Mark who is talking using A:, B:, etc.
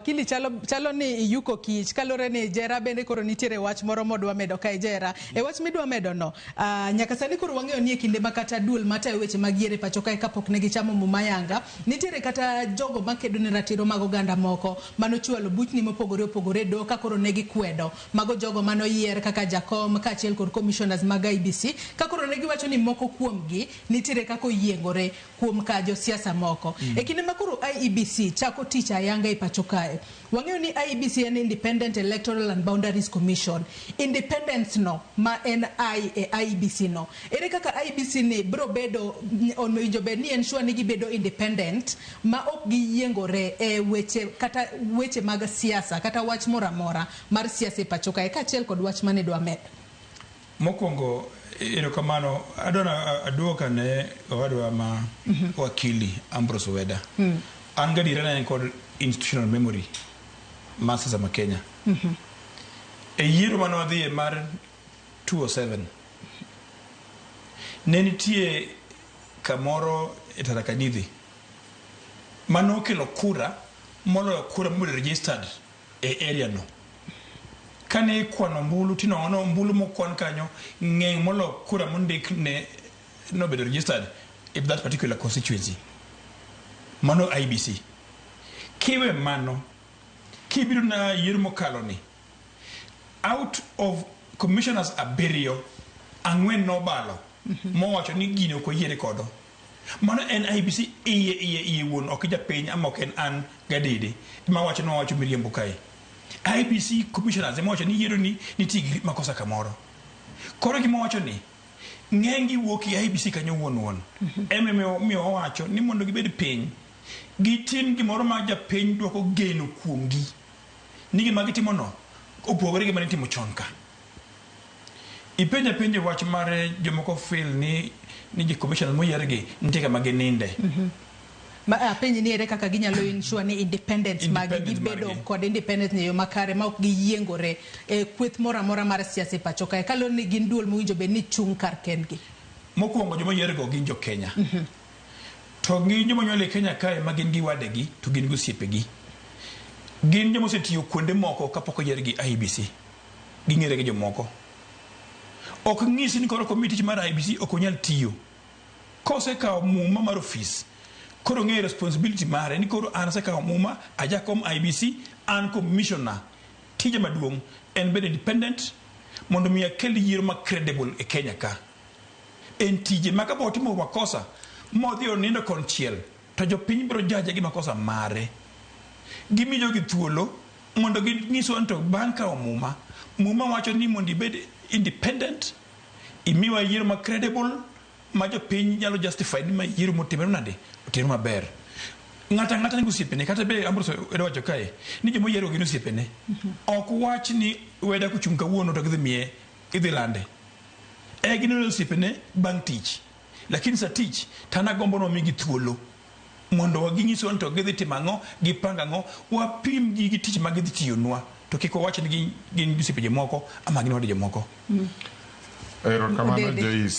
A: Wakili chalo, chalo ni iyuko kich kalure ni Jera bende koro nitiere wach moro modwa medo kae Jera. E wach midwa medo no, nyaka sani koro wang'eyo ni e kinde ma kata duol matayo weche mag yiero e pacho kae kapok ne gichamo muma yanga, nitiere kata jogo makedo ne ratiro mag oganda moko manochwalo buchni mopogore opogore e doho ka koro ne gikwedo mago jogo manoyier kaka jakom kaachiel kod commissioners mag IEBC ka koro ne giwacho ni moko kuomgi nitiere kaka oyiengore kuom ka josiasa moko. E kinde ma koro IEBC chako tich ayanga e pacho kae, wang'eyo ni IEBC en Independent Electoral and Boundaries Commission. Independence no ma en I e IEBC no, ere kaka IEBC ni biro bedo, owinjo bed ni en sure ni gibedo independent ma ok giyiengore e weche kata weche mag siasa kata wach moro amora mar siasa e pacho kae kaachiel kod wach mane dwa medo.
B: Mokwongo, erokamano. Adwa aduok ane owadwa ma wakili Ambrose Weda. An gadiera ni en kod institutional memory mar siasa ma Kenya. E yiero mane wadhiye mar 2007, ne nitie kamoro e Tharaka Nithi manokelo kura moloyo kura mobedo registered e area no. Kane ikwano ombulu tinwang'o ni ombulu mokwan kanyo ng'eny moloyo kura mondik ne nobedo registered in that particular constituency. Mano IEBC. Kiwe mano, kibiro na yiero mokalo ni, out of commissioners abiriyo, ang'wen nobalo mowacho ni gini ok wayiere kodo. Mano en IEBC iye iye iye wuon ok japiny ama ok en an gadede ema wacho ni wawacho miriambo kae. IEBC commissioners ema wacho ni yiero ni nitie gi makosa kamoro. Koro gima wacho ni ng'eny gi wuok e IEBC kanyo wuon wuon. Ema miyo wawacho ni mondo gibed piny gitim gimoro ma japiny dwoko geno kuomgi ni gima gitimo no opogore gi mane itimo chon ka. Ipenjo apenja wach mar jomoko feel ni ji commissioners moyier gi nitie kama gininde.
A: Ma apenji ni ere kaka ginyalo ensure ni independence magi
B: Independence
A: gibedo
B: margi.
A: Kod independence e yo makare ma ok giyiengore e kweth moro amora mar siasa e pacho kae kaluwore ni gin duol mowinjo bed ni chung' kar kendgi.
B: Mokwongo joma oyier go gin jo Kenya. To gin joma onyuol e Kenya kae ma gin gi wadegi to gin gi osiepegi. Gin joma osetiyo kuonde moko kapok oyier gi IEBC. Ging'ere gi jomoko. Ok nyisi ni koro komi tich mar IEBC ok onyal tiyo. Kosekawo muma mar ofis, koro ong'eyo responsibility mare ni koro an asekawo muma, ajakom IEBC, an commissioner. Tija maduong' en bedo independent mondo mi akel yiero ma credible e Kenya ka. En tije ma kapo otimo makosa modhi onindo konchiel to jopiny biro jaje gi makosa mare. Gimi jogi thuolo mondo ginyiswa ni to bang' kawo muma, muma wacho ni mondo ibed independent, imiwa yiero ma credible ma jopiny nyalo justify ni ma yiero motimore nade otimore maber. Ng'ato ang'ata nigi osiepene kata be Ambrose Weda wacho kae ni joma oyiero gin osiepene. Ok wach ni Weda kochung' kawuono to gidhi miye idhi lande. E gin osiepene bang' tich. Lakini sa tich to an agombo ni wamigi thuolo mondo ginyiswa ni to gidhi timo ang'o, gipango ang'o, wapim gi gi tich ma gidhi tiyonwa to kik wawach ni gin osiepe jomoko ama gin wade jomoko.
C: Erokamano.
A: Odede.
C: Joyce.